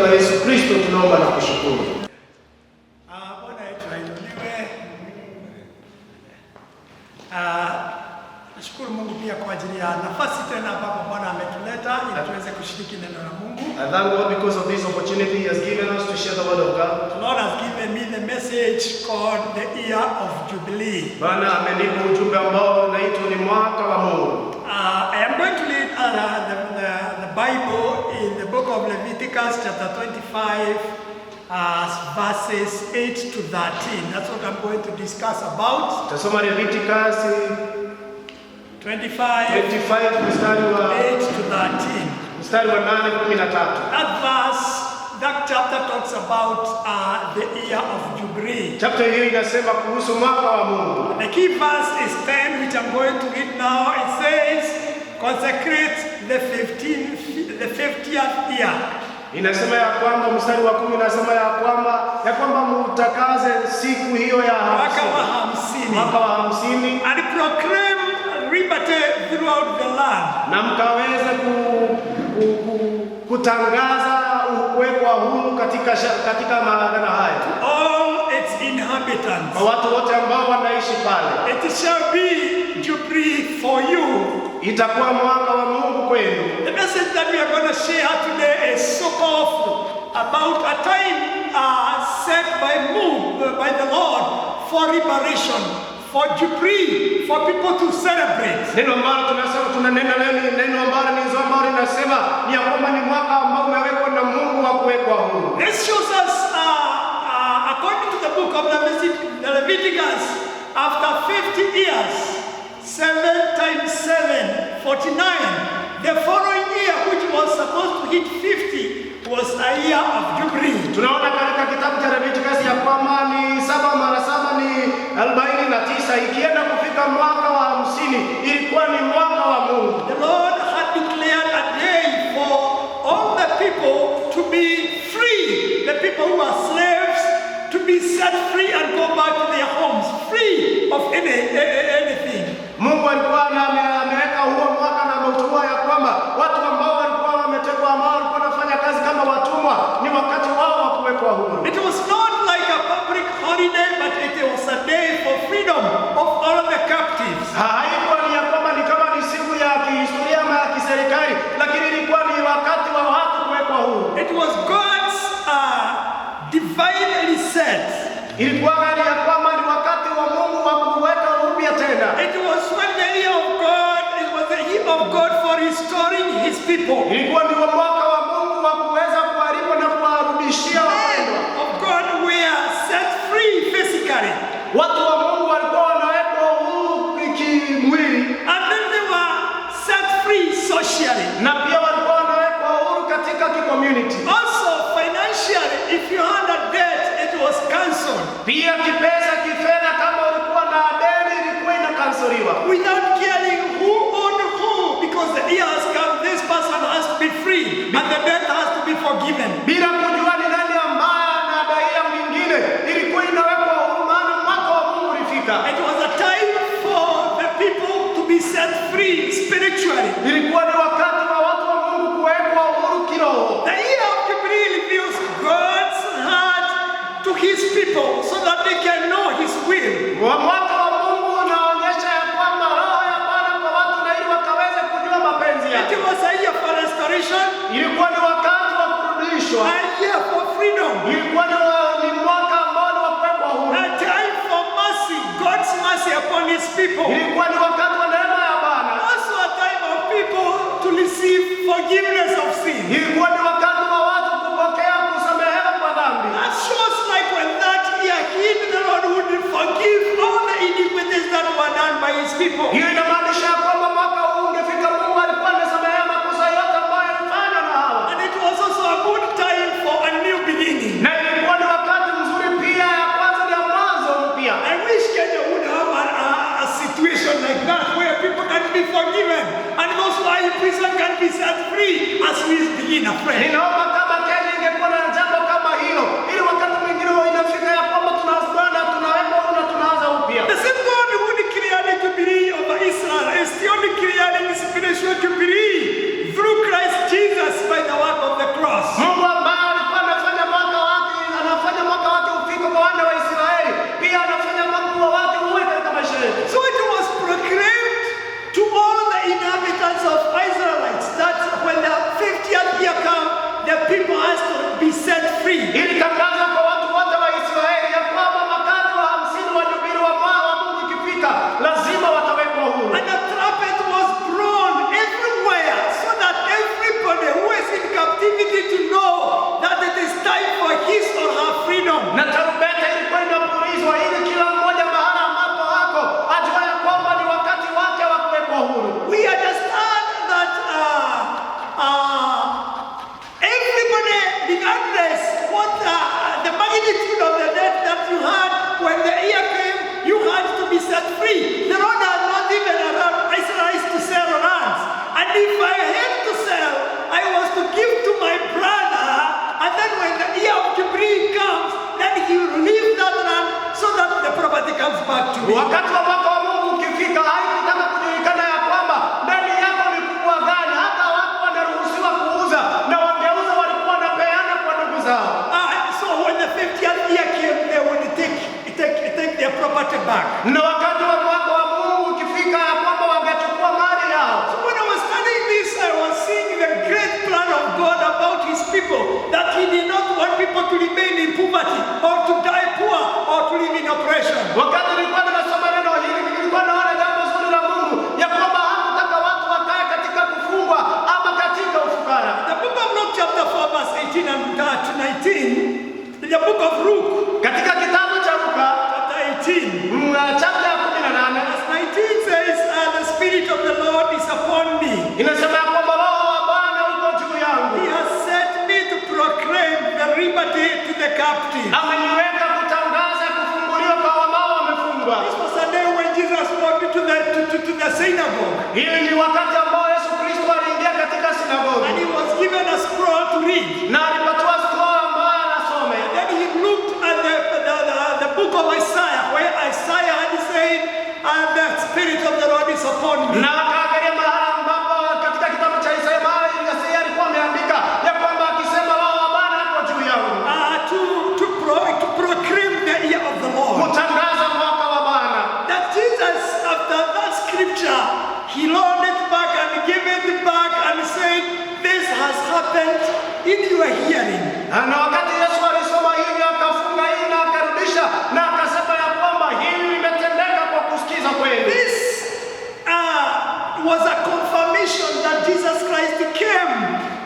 la Yesu Kristo tunaomba na kushukuru. Ah, Bwana yetu ainuliwe. Ah, nashukuru Mungu pia kwa ajili ya nafasi tena ambapo Bwana ametuleta ili tuweze kushiriki neno la Mungu. I thank God because of this opportunity He has given us to share the word of God. The Lord has given me the message called the Year of Jubilee. Bwana amenipa ujumbe ambao unaitwa ni mwaka wa Mungu. I am going to read the Bible in the book of Leviticus chapter 25, verses 8 to 13. That's what I'm going to discuss about. Tutasoma Leviticus 25, 25 mstari wa 8 to 13. Mstari wa 8 13. That verse, that chapter talks about the year of Jubilee. Chapter hiyo inasema kuhusu mwaka wa Mungu. The key verse is 10, which I'm going to read now. It says, "Consecrate the 15th, the 50th year." Inasema ya kwamba mstari wa 10 inasema ya kwamba mutakaze siku hiyo ya Mwaka wa 50. 50. Mwaka wa 50. And proclaim liberty throughout the land. Na mkaweze kutangaza kuwekwa huru katika maagano haya All its inhabitants. kwa watu wote ambao wanaishi pale. It shall be Jubilee for you. Itakuwa mwaka wa Mungu kwenu. The message that we are going to share today is so powerful about a time set by the Lord for liberation, for Jubilee, for people to celebrate. Neno ambalo tunasema tunanena leo ni neno ambalo ni nzo ambalo linasema ni ya kwamba ni mwaka ambao umewekwa na Mungu wa kuwekwa huru. This shows us, according to the book of Leviticus, after 50 years, 7 times 7, 49, the following year, which was supposed to hit 50, was a year of Jubilee. Tunaona katika kitabu cha Leviticus ya kwamba ni 7 mara 7 ni 49, ikienda kufika mwaka wa 50 ilikuwa ni mwaka wa Mungu. The Lord had declared a day for all the people to be free, the people who are slaves to be set free and go back to their homes, free of anything. Mungu alikuwa ameweka huo mwaka na ameutoa ya kwamba watu ambao walikuwa wametekwa, ambao walikuwa wanafanya kazi kama watumwa, ni wakati wao wa kuwekwa huru. It was not like a public holiday, but it was a day for freedom of all of the captives. Haikuwa ni ya kwamba ni kama ni siku ya kihistoria ama ya kiserikali, lakini ilikuwa ni wakati wa watu kuwekwa huru. It was God's divine reset. Ilikuwa ni ya kwamba ni wakati wa Mungu wa kuweka upya tena. It was when the year of God, it was the year of God for restoring his people. Ilikuwa ni mwaka wa Mungu wa kuweza kuharibu na kuwarudishia Men wapendwa. of God were set free physically. Watu wa Mungu walikuwa wanawekwa huru kimwili And then they were set free socially. Na pia walikuwa wanawekwa huru katika kicommunity. Also financially, if you had a debt, it was cancelled. Pia kipesa, kifedha, kama ulikuwa na deni ilikuwa inakansoliwa. Without caring who owned who, because the year has come, this person has to be free and the debt has to be forgiven. Bila kujua ni nani ambaye anadaia mwingine, ilikuwa inawekwa huru, maana mwaka wa Mungu ulifika. It was a time for the people to be set free spiritually. Ilikuwa ni wakati wa watu wa Mungu kuwekwa huru kiroho. The year of Jubilee reveals God's heart to his people so that they can know his will. Wa mwaka wa Mungu unaonyesha ya kwamba roho ya Bwana kwa watu na ili wakaweze kujua mapenzi It yake. was a year for restoration, Ilikuwa ni wakati wa kurudishwa. A year for freedom, Ilikuwa ni mwaka ambao ni wa kuwekwa huru. A time for mercy, God's mercy upon his people. Ilikuwa ni wakati wa neema ya Bwana. Also a time of people to receive forgiveness of sin. Ilikuwa ni wakati wa watu kupokea kusamehewa kwa dhambi. That shows like when that year hit, the Lord would forgive all the iniquities that were done by his people. Hiyo inamaanisha ya kwamba mwaka huu ungefika, Mungu alikuwa amesamehea makosa yote ambayo yalifanywa na hawa. And it was also a good time for a new beginning. Na ilikuwa ni wakati mzuri pia ya kwanza ya mwanzo mpya. I wish Kenya would have a situation like that where people can be forgiven and those who are in prison can be set free as we begin afresh. Ninaomba kama Kenya ingekuwa na jambo kama hilo, ili wakati mwingine inafika ya kwamba tunaanza tunawekwa huru na tunaanza upya. The same God who declared the Jubilee over Israel is still declaring spiritual Jubilee through Christ Jesus by the work of the cross. Mungu ambaye alikuwa free. Ilitangazwa kwa watu wote wa Israeli ya kwamba wakati wa 50 wa Jubili wa mwaka wa Mungu ikifika, lazima watawekwa huru. And the trumpet was blown everywhere so that everybody who is in captivity to know that it is time for his or her freedom. Na tarumbeta ilikuwa inapulizwa ili kila mmoja mahala ambapo hako ajua ya kwamba ni wakati wake wa kuwekwa huru. We understand that everybody, regardless what the magnitude of the debt that you had when the year came, you had to be set free. The Lord had not even allowed Israelites to sell lands. And if I had to sell, I was to give to my brother, and then when the year of Jubilee comes, then he will leave that land so that the property comes back to me. Wakati wa mwaka wa Mungu ukifika, haikutaka kujulikana ya kwamba deni yako ni kubwa gani. Hata watu wanaruhusiwa kuuza, na wangeuza walikuwa wanapeana kwa ndugu zao. So when the 50th year came, they would take their property back. Na wakati wa mwaka wa Mungu ukifika, ya kwamba wangechukua mali yao. So when I was studying this, I was seeing the great plan of God about his people, that he did not want people to remain in poverty or to die poor or to live in oppression. Wakati nilikuwa ninasoma neno hili, nilikuwa naona jambo zuri la Mungu ya kwamba hakutaka watu wakae katika kufungwa ama katika ufukara. The book of Luke chapter 4 verse 18 and to 19, the book of Luke Katika kitabu cha Luka chapter 18, chapter ya 18 verse 19 says, "The Spirit of the Lord is upon me." Inasema ya kwamba Roho wa Bwana uko juu yangu, "He has sent me to proclaim the liberty to the captive." Ameniweka kutangaza kufunguliwa kwa ambao wamefungwa. This was a day when Jesus walked to the synagogue Hii ni wakati ambao Yesu Kristo aliingia katika and sinagogi he was given a scroll to read. Na alipatiwa scroll ambayo anasome. Then he looked at the book of Isaiah, where Isaiah had said, "And the Spirit of the Lord is upon me." Na akaangalia mahala ambapo katika kitabu cha Isaya mahali Isaya alikuwa ameandika ya kwamba akisema Roho wa Bwana ako juu yangu To proclaim the year of the Lord. Kutangaza mwaka wa Bwana. That Jesus, after that scripture, he rolled it back and gave it back and said, "This has happened in your hearing." Na wakati Yesu alisoma hivi akafunga hii na akarudisha na akasema ya kwamba hili limetendeka kwa kusikiza kwenu. This was a confirmation that Jesus Christ came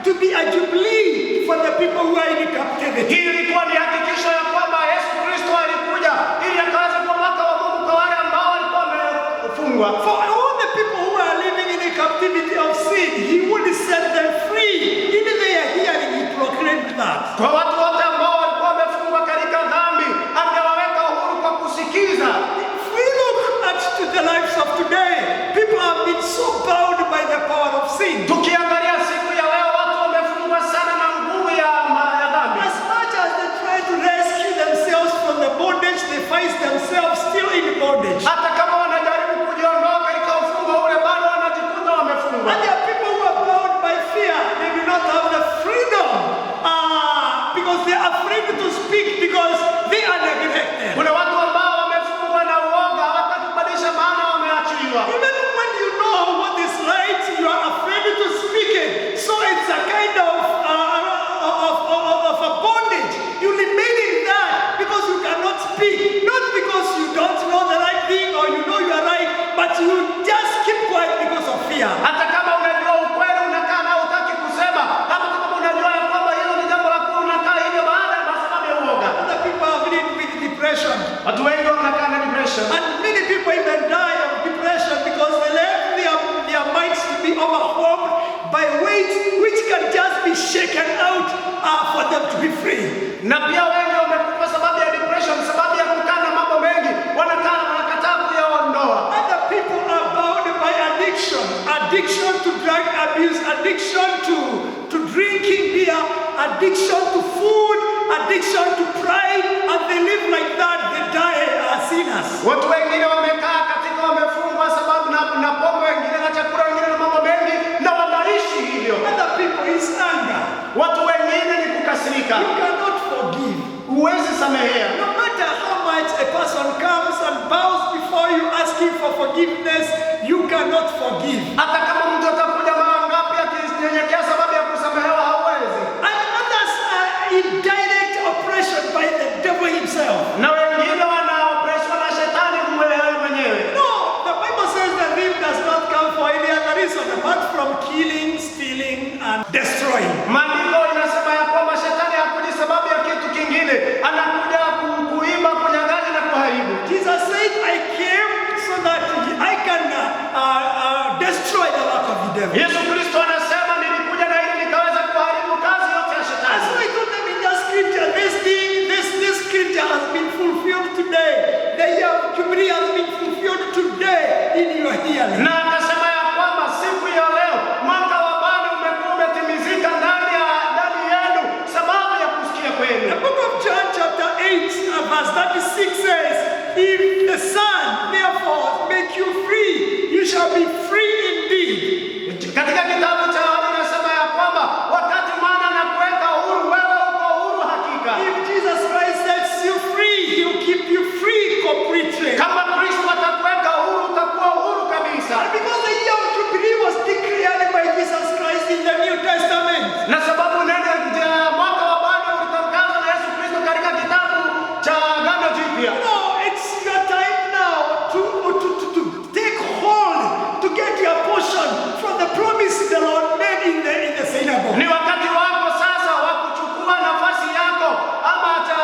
to be a jubilee for the people who are in captivity. Hii ilikuwa ni hakikisho ya kwamba Yesu Kristo alikuja ili akaweze kuwa mwaka wa Mungu kwa wale ambao walikuwa wamefungwa. For all the people who are living in the captivity of sin, he would set them free. In their hearing, he proclaimed that. Kwa watu wote ambao walikuwa wamefungwa katika dhambi, angewaweka huru kwa kusikiza. If we look at to the lives of today, people have been so bound by the power of sin. Tukiangalia siku ya leo, watu wamefungwa sana na nguvu ya dhambi. As much as they try to rescue themselves from the bondage, they find themselves still in bondage. Hata kama wanajaribu kujiondoa katika ufungwa ule, bado wanajikuta wamefungwa. And there are people who are bound by fear. They do not have the freedom because they are afraid to speak because they are neglected. Kuna watu ambao wamefungwa na uoga, hawataki kubadilisha maana wameachiliwa. Even when you know what is right, you are afraid to speak it. So it's a kind of a bondage. You remain in that because you cannot speak. Not because you don't know the right thing or you know you are right, but you just keep quiet because of fear. Hata kama unajua ukweli unakaa na hutaki kusema, hata kama unajua ya kwamba hilo ni jambo la kweli unakaa hivyo baada ya sababu ya uoga. Other people have lived with depression. Watu wengi wanakaa na depression. And many people even die of depression because they let their minds to be overwhelmed by weight which can just be shaken out for them to be free. Na pia wengi wamekufa sababu ya depression, sababu ya kukaa na mambo mengi, wanakaa wanakataa kuyaondoa. Other people are bound by addiction, addiction to drug abuse, addiction to drinking beer, addiction to food, addiction to pride, and they live like that, they die as sinners. Watu wengine wamekaa katika wamefungwa sababu na pombe, wengine na chakula, wengine na mambo mengi, na wanaishi hivyo. Other people is anger. Watu wengine ni kukasirika, You cannot forgive. Huwezi samehea. No matter how much a person comes and bows before you asking for forgiveness, you cannot forgive. Hata kama mtu atakuja mara ngapi akinyenyekea sababu ya kusamehewa, hauwezi. And others are in direct himself. Na wengine wanaopreshwa na shetani mwenyewe mwenyewe. No, the Bible says the thief does not come for any other reason apart from killing, stealing, and destroying. Maandiko inasema ya kwamba shetani hakuji sababu ya kitu kingine, anakuja kuiba, kunyang'anya na kuharibu. Jesus said, "I came so that I can destroy the work of the devil." Yesu Kristo anasema nilikuja na ili nikaweza kuharibu kazi yote ya And shetani. so I told them in that scripture, this thing, this scripture has been fulfilled today. The year of Jubilee has been fulfilled today in your hearing. Na akasema ya kwamba siku ya leo mwaka wa Bwana umekuwa umetimizika ndani yenu sababu ya kusikia The kwenu. Book of John, chapter 8, verse 36 says, "If the Son therefore make you free, you shall be free indeed." Katika kitabu cha Yohana inasema ya kwamba wakati mwana anakuweka huru, wewe uko huru hakika. If Jesus Christ sets you free, he'll keep you free completely. Kama Kristo atakuweka huru, utakuwa huru kabisa. And because the year of Jubilee was declared by Jesus Christ in the New Testament, Na sababu neno ya mwaka wa Bwana ulitangazwa na Yesu Kristo katika kitabu cha Agano Jipya. It's your time now to take hold, to get your portion from the promise the Lord made in the synagogue. Ni wakati wako sasa wa kuchukua nafasi yako ama cha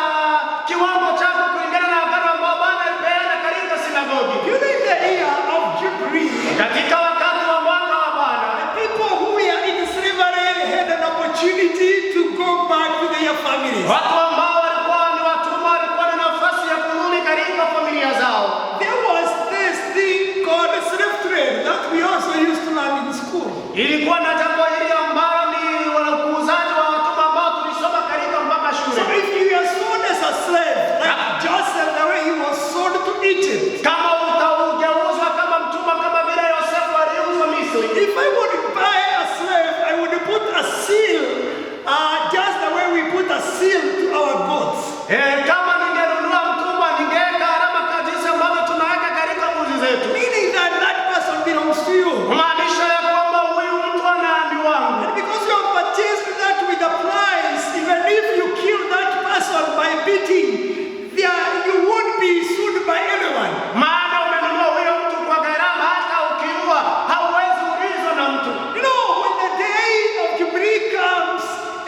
kiwango chako kulingana na agano ambao Bwana alipeana katika sinagogi. During the year of Jubilee, Katika wakati wa mwaka wa Bwana, the people who were in slavery had an opportunity to go back to their families. Watu ambao walikuwa ni watumwa walikuwa na nafasi ya kurudi katika familia zao. There was this thing called slave trade that we also used to learn in school. Ilikuwa na jambo hili ambalo ni ukuuzaji wa watumwa ambao tulisoma katika mpaka So shule. if you are sold as a slave, like Joseph, the way he was sold to Egypt, Kama utageuzwa kama mtumwa kama vile Yosefu aliuzwa Misri. if I would buy a slave, I would put a seal, just the way we put a seal to our goats. Kama ningenunua mtumwa ningeweka alama kwa jinsi ambavyo tunaweka katika mbuzi zetu. Meaning that that person belongs to you. Kumaanisha ya kwamba huyu mtu ana ni wangu. And because you have purchased that with a price, even if you kill that person by beating, there you won't be sued by anyone. Maana umenunua huyo mtu kwa gharama, hata ukiua hauwezi ulizwa na mtu. When the day of Jubilee comes,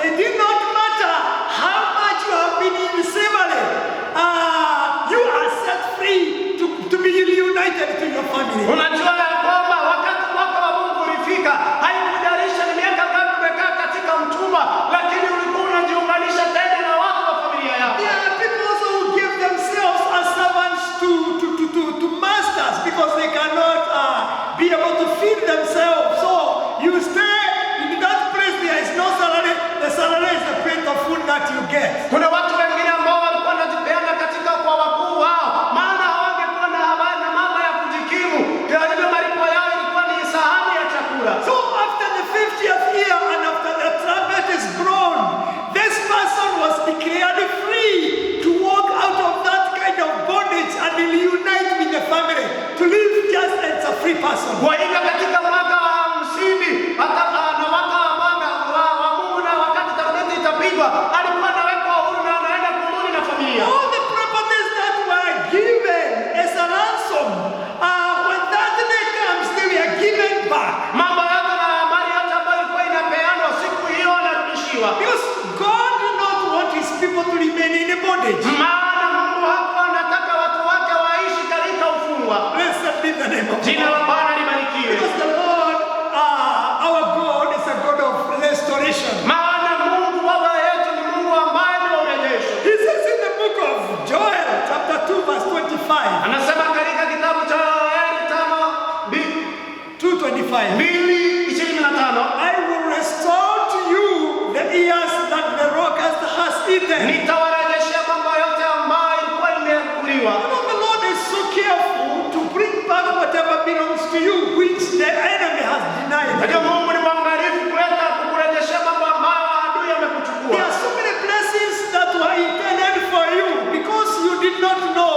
it did not matter how much you have been in slavery. You are set free to be reunited to your family. Unajua ya kwamba wakati mwaka wa Mungu ulifika, haikujalisha ni miaka ngapi umekaa katika mtumwa, lakini ulikuwa unajiunganisha tena na watu wa familia yako. There are people also who give themselves as servants to masters because they cannot be able to feed themselves. So you stay in that place, there is no salary. The salary is the plate of food that you get. Kuna watu wengine ambao walikuwa wanajipeana katika kwa wakuu wao, maana hawangekuwa na habari na mambo ya kujikimu. Kwa hivyo malipo yao ilikuwa ni sahani ya chakula. So after the 50th year and after the trumpet is blown, this person was declared free to walk out of that kind of bondage and reunite with the family, to live just as a free person. Kwa hivyo katika mwaka wa 50 hata na mwaka wa Mungu na wakati tarumbeta itapigwa, alikuwa anawekwa huru na anaenda kurudi na familia. All the properties that were given as a ransom, when that day comes, they were given back. Mambo yote na mali yote ambayo ilikuwa inapeanwa siku hiyo anarudishiwa. Because God did not want his people to remain in bondage. Maana Mungu hakuwa anataka watu wake waishi katika ufungwa. Blessed be the name of the Jina Lord. la Bwana libarikiwe. Because the Lord, our God, is a God of restoration. Maana Mungu Baba yetu ni Mungu ambaye ni wa urejesho. He says in the book of Joel, chapter 2, verse 25, Anasema katika kitabu cha Yoeli tano 225, 2:25, "I will restore to you the years that the locust has eaten." Nitawarejeshea mambo yote ambayo ilikuwa imekuliwa. The Lord is so careful to bring back whatever belongs to you, which the enemy has denied. Najua Mungu ni mwangalifu kuleta kukurejeshea mambo ambayo adui amekuchukua. There are so many blessings that were intended for you. Because you did not know,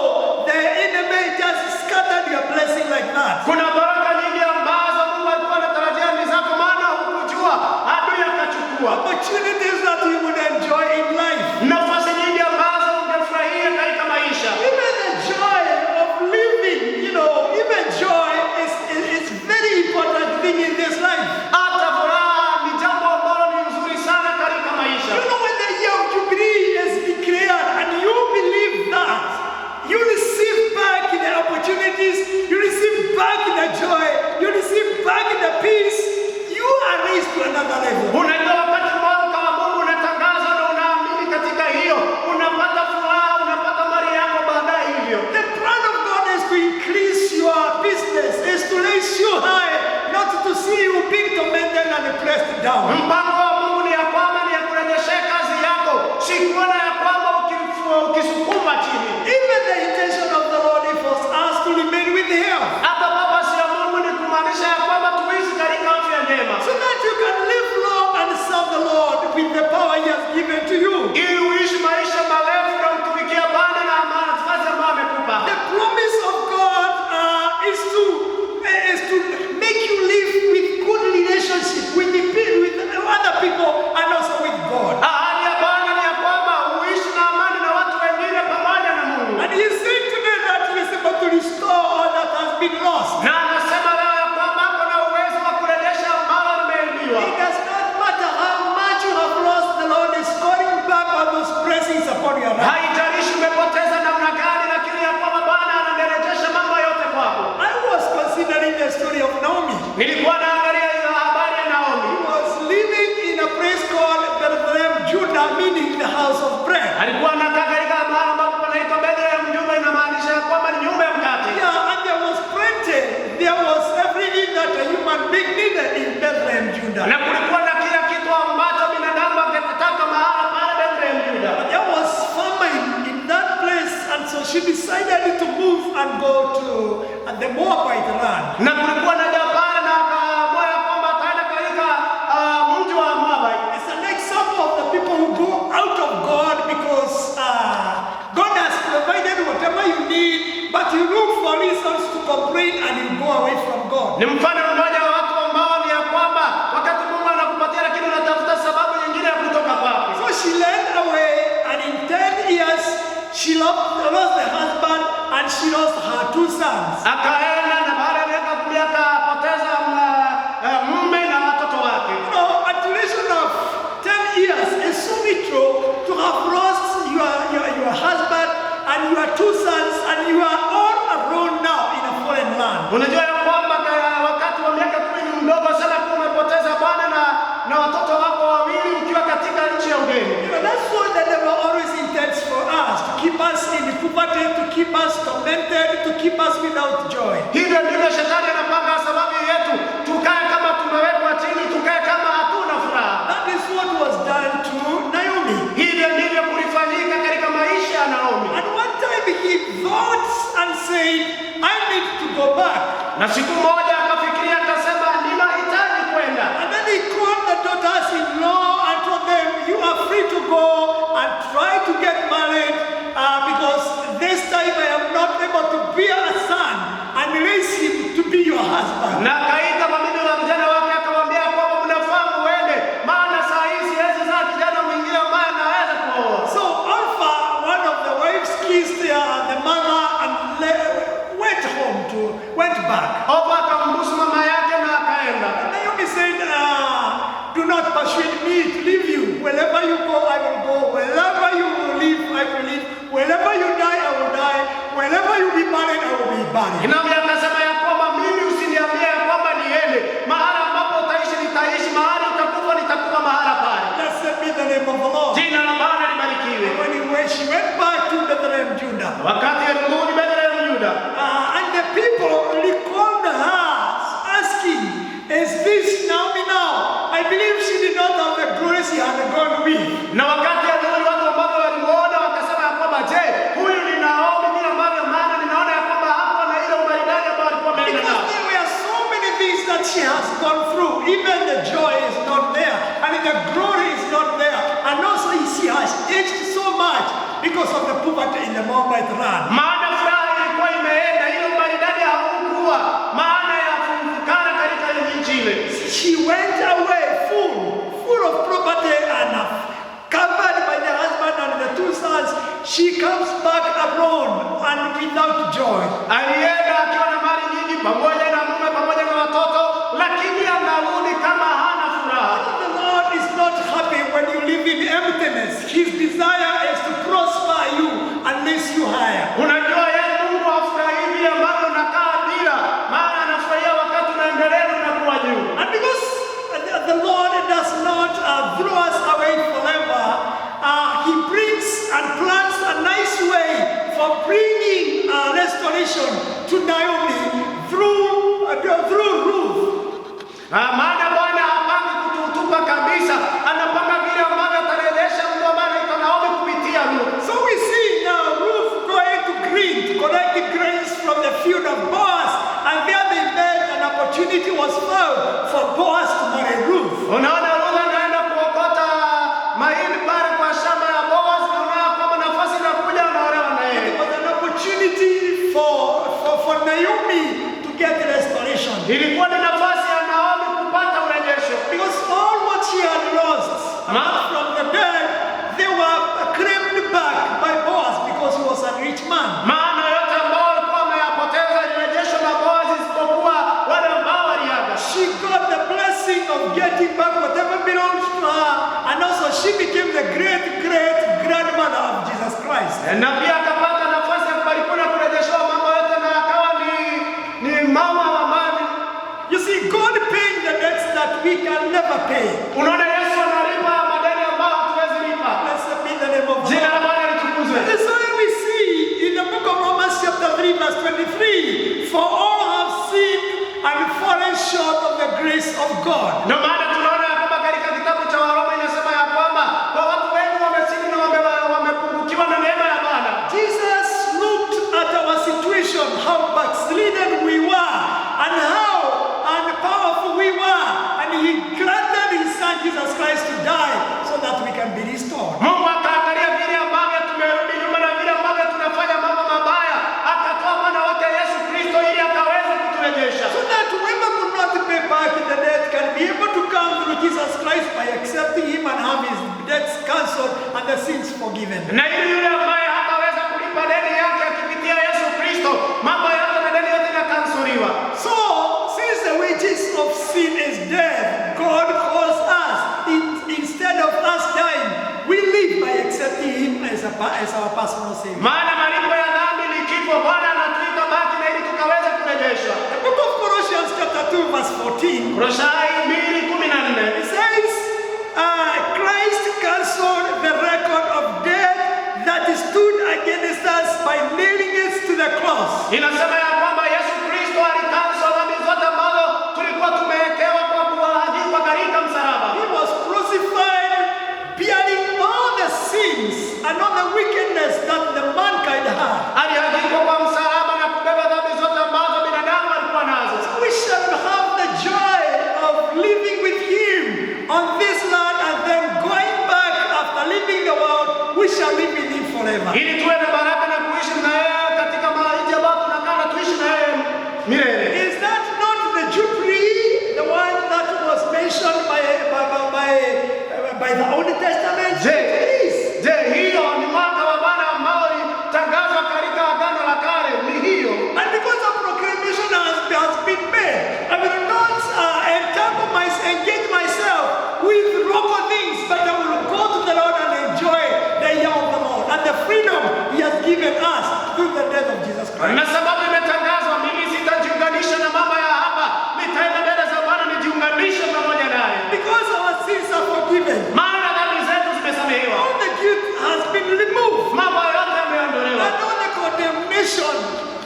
the enemy just scattered your blessing like that. Kuna baraka nyingi ambazo Mungu alikuwa anatarajia ni zako, maana hukujua, adui akachukua. Opportunities that you would enjoy in life. Nafasi nyingi ambazo ungefurahia katika down. Mpango wa Mungu ni ya kwamba ni ya kurejeshea kazi yako, si kuona ya kwamba ukisukuma chini. Even the intention of the Lord is for us to remain with Him, Hata purpose ya Mungu ni kumaanisha ya kwamba tuishi katika afya njema, so that you can live long and serve the Lord with the power He has given to you. Ili uishi maisha marefu na umtumikie Bwana na amana nafasi ambayo amekupa. The promise of God is to make you live with good relationship with other people and also with God. Ahadi ya Bwana ni ya kwamba uishi na amani na watu wengine pamoja na Mungu. And He is saying today that He is able to restore all that has been lost. Na anasema leo ya kwamba ako na uwezo wa kurejesha ambalo limeibiwa. It does not matter how much you have lost, the Lord is calling back all those blessings upon your life. Haijalishi umepoteza namna gani, lakini ya kwamba Bwana anarejesha mambo yote kwako. I was considering the story of Naomi. Nilikuwa naangalia hiyo habari ya Naomi. He was living in a place called Bethlehem, Judah, meaning the house of bread. Alikuwa anakaa katika mahali ambapo panaitwa Bethlehem Juda, inamaanisha ya kwamba ni nyumba ya mkate. Yeah, and there was plenty. There was everything that a human being needed in Bethlehem, Judah. Na kulikuwa na kila kitu ambacho binadamu angetaka mahala pale Bethlehem Juda. But there was famine in that place, and so she decided to move and go to the Moabite land. Na kulikuwa na njaa pale, na akaamua ya kwamba ataenda katika mji wa Moab. It's an example of the people who go out of God because God has provided whatever you need, but you look for reasons to complain and you go away from God. Ni mfano mmoja wa watu ambao ni ya kwamba wakati Mungu anakupatia, lakini unatafuta sababu nyingine ya kutoka kwake. So she ran away, and in 10 years, she lost the husband and she lost her two sons. Akaenda na baada ya miaka 10 akapoteza mume na watoto wake. A duration of 10 years is so little to have lost your husband and your two sons, and you are all alone now in a foreign land. Unajua ya kwamba wakati wa miaka 10 ni mdogo sana kuwa umepoteza bwana na watoto wako wawili ukiwa katika nchi ya ugeni. That's what the devil always intends for us, to keep us in poverty, to keep us tormented, to keep us without joy. Hivyo ndivyo shetani anapanga sababu yetu, tukae kama tumewekwa chini, tukae kama hatuna furaha. That is what was done to Naomi. Hivyo ndivyo kulifanyika katika maisha ya Naomi. And one time he thought and said, "I need to go back." Na siku moja akafikiria akasema, ninahitaji kwenda. And then he called the daughters-in-law and told them, "You are free to go and try to get married because this time I am not able to bear a son and raise him to be your husband." Na akaita mabibi na vijana wake akawaambia kwamba mnafaa muende, maana saa hii siwezi zaa kijana mwingine ambaye anaweza kuoa. So Orpah, one of the wives, kissed the mother and went back. Orpa akambusu mama yake na akaenda. And Naomi said, "Do not persuade me to leave you. Wherever you go, I will go. Wherever you will live, I will live. Wherever you die, I will die. Wherever you be buried, I will be buried." Naomi akasema ya kwamba mimi usiniambie ya kwamba niende mahala ambapo utaishi nitaishi, mahali utakufa nitakufa mahala pale. Blessed be the name of the Lord. Jina la Bwana libarikiwe. When she went back to Bethlehem, Judah, Wakati alirudi Bethlehem Yuda, and the people recalled her, asking, "Is this Naomi now?" I believe she did not have the glory she had gone with. Na wakati alirudi watu ambao walimuona wakasema ya kwamba je, huyu ni Naomi vile ambavyo maana ninaona ya kwamba hapo na ile umaridadi ambayo alikuwa ameenda Because nao. there were so many things that she has gone through. Even the joy is not there, and the glory is not there. And also she has aged so much because of the poverty in the Moabite land. Maana furaha ilikuwa imeenda, ile umaridadi haukuwa, maana ya kufukara katika nchi ile. She went away full, full of property and covered by the husband and the two sons. She comes back alone and without joy. Alienda akiwa na mali nyingi pamoja na mume pamoja na watoto, lakini anarudi kama hana furaha. The Lord is not happy when you live in emptiness. His desire is to prosper you and raise you higher. Unajua yeye Mungu hafurahii vile ambavyo unakaa bila, maana anafurahia wakati unaendelea na unakuwa juu. And because the Lord does not throw us away forever, He brings and plans a nice way for bringing restoration to Naomi through Ruth. Maana Bwana hapangi kututupa Ilikuwa ni nafasi ya Naomi kupata urejesho, Because all what she had lost, apart from the dead, they were claimed back by Boaz because he was a rich man. Maana yote ambao walikuwa wameyapoteza ilirejeshwa na Boazi, isipokuwa wale ambao waliaga. She got the blessing of getting back whatever belongs to her, and also she became the great great grandmother of Jesus Christ. Na pia akapata nafasi ya kubarikiwa na kurejeshewa mambo yote, na akawa ni mama wa amani. You see, God paying the debts that we can never pay. Unaona, Yesu analipa madeni ambayo hatuwezi lipa. Blessed be the name of God. Jina la Bwana litukuzwe. That's why we see in the book of Romans, chapter 3, verse 23, "For all have sinned and fallen short of the grace of God." Ndio maana tunaona ya kwamba katika kitabu cha Waroma inasema ya kwamba kwa watu wengi wamesimu na wamepungukiwa na neema ya Bwana. Jesus looked at our situation, how backslidden we were, and how unpowerful we were, and He granted His Son Jesus Christ to die so that we can be restored. Mungu akaangalia vile ambavyo tumerudi nyuma na vile ambavyo tunafanya mambo mabaya, akatoa mwana wake Yesu Kristo ili akaweze kuturejesha. So that whoever could not pay back the debt can be able to come through Jesus Christ by accepting Him and have his debts cancelled and the sins forgiven. Na ili yule ambaye hataweza kulipa deni yake akipitia Yesu Kristo, mambo yote na deni yote inakansoliwa. So, since the wages of sin is death, God calls us, instead of us dying, we live by accepting Him as our personal Savior. Maana malipo ya dhambi ni kifo. Bwana anatuita baki na ili tukaweze kurejeshwa. The book of Colossians, chapter 2, verse 14, Kolosai 2:14 it says, "Christ cancelled the record of debt that stood against us by nailing it to the cross." Inasema ya kwamba Yesu Kristo alicancel dhambi zote ambazo tulikuwa tumewekewa kwa kuangikwa katika msalaba. He was crucified, bearing all the sins and all the wickedness that the mankind had. Aliangikwa kwa msalaba na kubeba dhambi zote ambazo binadamu alikuwa nazo. We shall have the joy of living with Him on this land and then going back after leaving the world, we shall live with Him forever. Ili tuwe na baraka na kuishi na yeye katika maisha ambayo tunakaa na tuishi na yeye milele. Is that not the Jubilee, the one that was mentioned by the Old Testament? Je, It is. je, hiyo ni mwaka wa Bwana ambao ulitangazwa katika Agano la Kale? Ni hiyo. And because the proclamation has been made, I will not entangle my, engage myself with local things, but I will go to the Lord and enjoy the year of the Lord and the freedom He has given us through the death of Jesus Christ. Na sababu imetangazwa, mimi sitajiunganisha na mambo ya hapa, nitaenda mbele za Bwana nijiunganishe pamoja naye, Because our sins are forgiven, maana dhambi zetu zimesamehewa, all the guilt has been removed, mambo yote yameondolewa. and all the condemnation.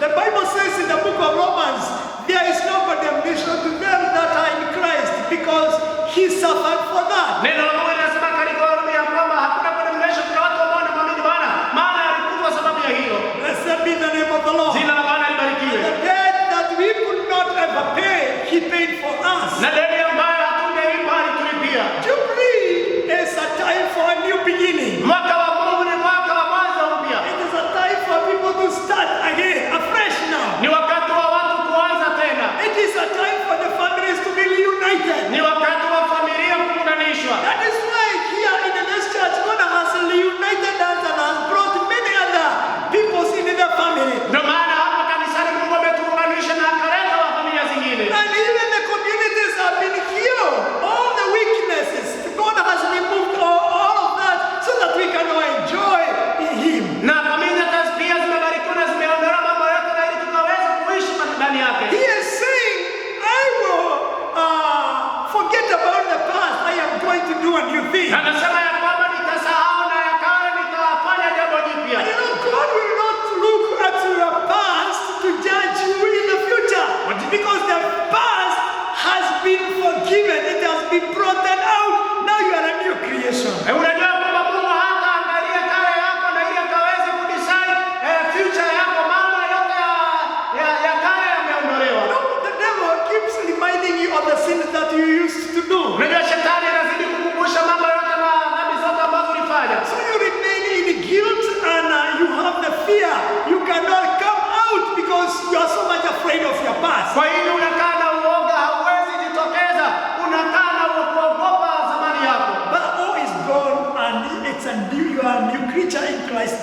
The Bible says in the book of Romans, there is no condemnation to them that are in Christ because He suffered for that. Neno la Mungu linasema katika Warumi ya kwamba hakuna condemnation kwa watu ambao wanamwamini Bwana, maana alikufa sababu ya hilo. Blessed be the name of the Lord. Jina la Bwana libarikiwe. The debt that we could not ever pay, He paid for us. Na deni ambayo hatungelipa alitulipia. Jubilee is a time for a new beginning. Mwaka wa Mungu ni mwaka wa mwanzo mpya, It is a time for people to start again, afresh now. Ni wakati wa watu kuanza tena, It is a time for the families to be reunited. Ni wakati wa familia kuunganishwa. That is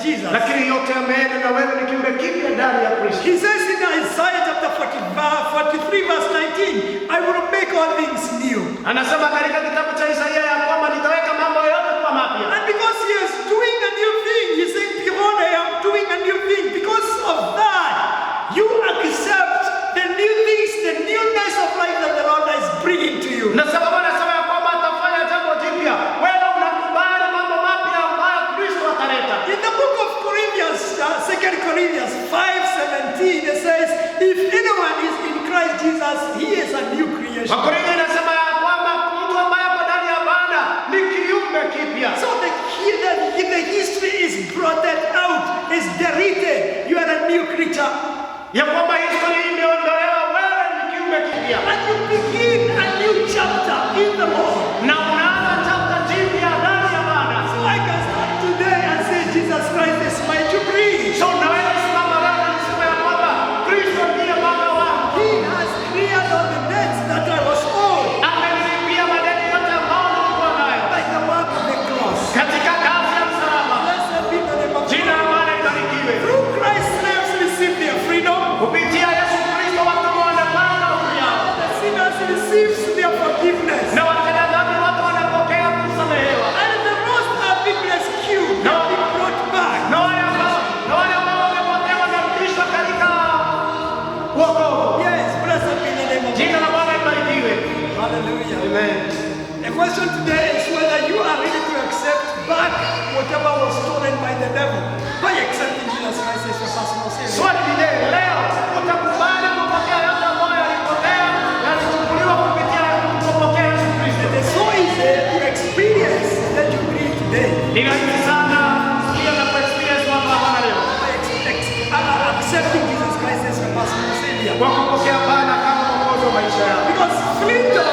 Jesus. Lakini yote yameenda na wewe ni kiumbe kipya ndani ya Kristo. He says in Isaiah chapter 45, 43 verse 19, "I will make all things new." Anasema katika kitabu cha Isaia ya kwamba nitaweka mambo yote kuwa mapya. And because he is doing a new thing, he's saying, "Behold, I am doing a new thing." Because of that, you accept the new things, the newness of life that the Lord is bringing to you. Na sababu anasema ya kwamba atafanya jambo jipya, wewe unakubali mambo mapya ambayo Kristo ataleta. In the book of Corinthians, 2 Corinthians 5:17, it says, "If anyone is in Christ Jesus, he is a new creation." Wakorintho inasema ya kwamba mtu ambaye ako ndani ya Bwana ni kiumbe kipya. So the history is blotted out, is deleted. You are a new creature. Ya kwamba historia imeondolewa, wewe ni kiumbe kipya. And you begin a new chapter in the Lord. Na unaanza chapter jipya ndani ya Bwana. So I can start today and say, "Jesus Christ is my Jubilee." So unaweza simama leo na nisema ya kwamba Kristo ndiye Bwana wangu. He has cleared all the debts that I was owed Amenilipia madeni yote ambayo nilikuwa nayo by the work of the cross. katika kazi ya msalaba. Blessed be the name of the Jina la Lord. Bwana libarikiwe. Through Christ, slaves receive their freedom. Kupitia Yesu Kristo watumwa wanapata uhuru yao. The sinners receives their forgiveness. Na watenda dhambi watu wanapokea kusamehewa. And the lost are being rescued, they are being brought back. Na wale ambao wamepotea wanarudishwa katika wokovu. Yes, blessed be the name of the Jina la Lord. Bwana libarikiwe. Hallelujah. Amen. The question today is whether you are ready to accept back whatever was stolen by the devil by accepting Jesus Christ as your personal Savior. Swali ni je, leo utakubali kupokea yote ambayo yalipotea, yalichukuliwa kupitia kupokea Yesu Kristo? It is so easy to experience the Jubilee today Ni rahisi sana kusikia na kuexperience mwaka wa Bwana leo by accepting Jesus Christ as your personal Savior. Kwa kupokea Bwana kama mwokozi wa maisha yako. Because freedom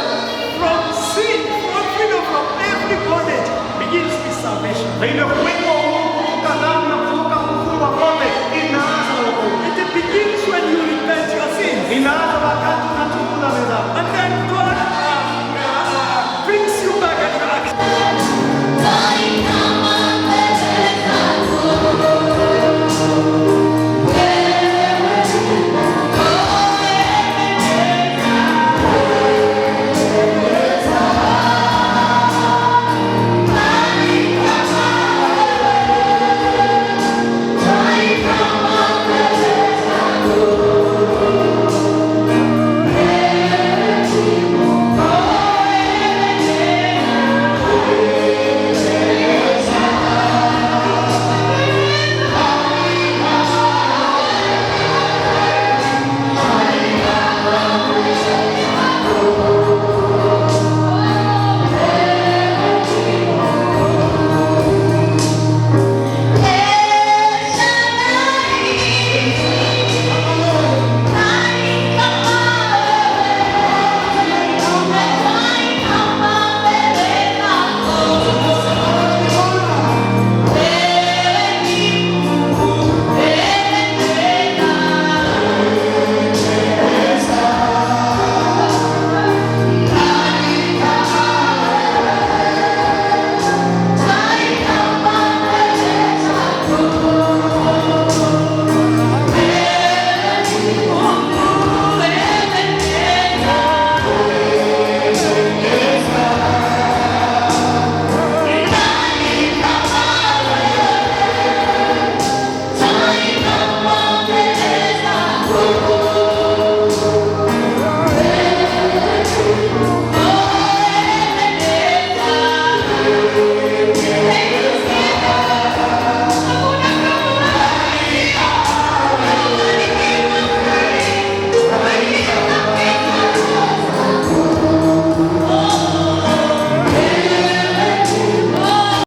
from sin, from freedom from every bondage begins with salvation. Na hivyo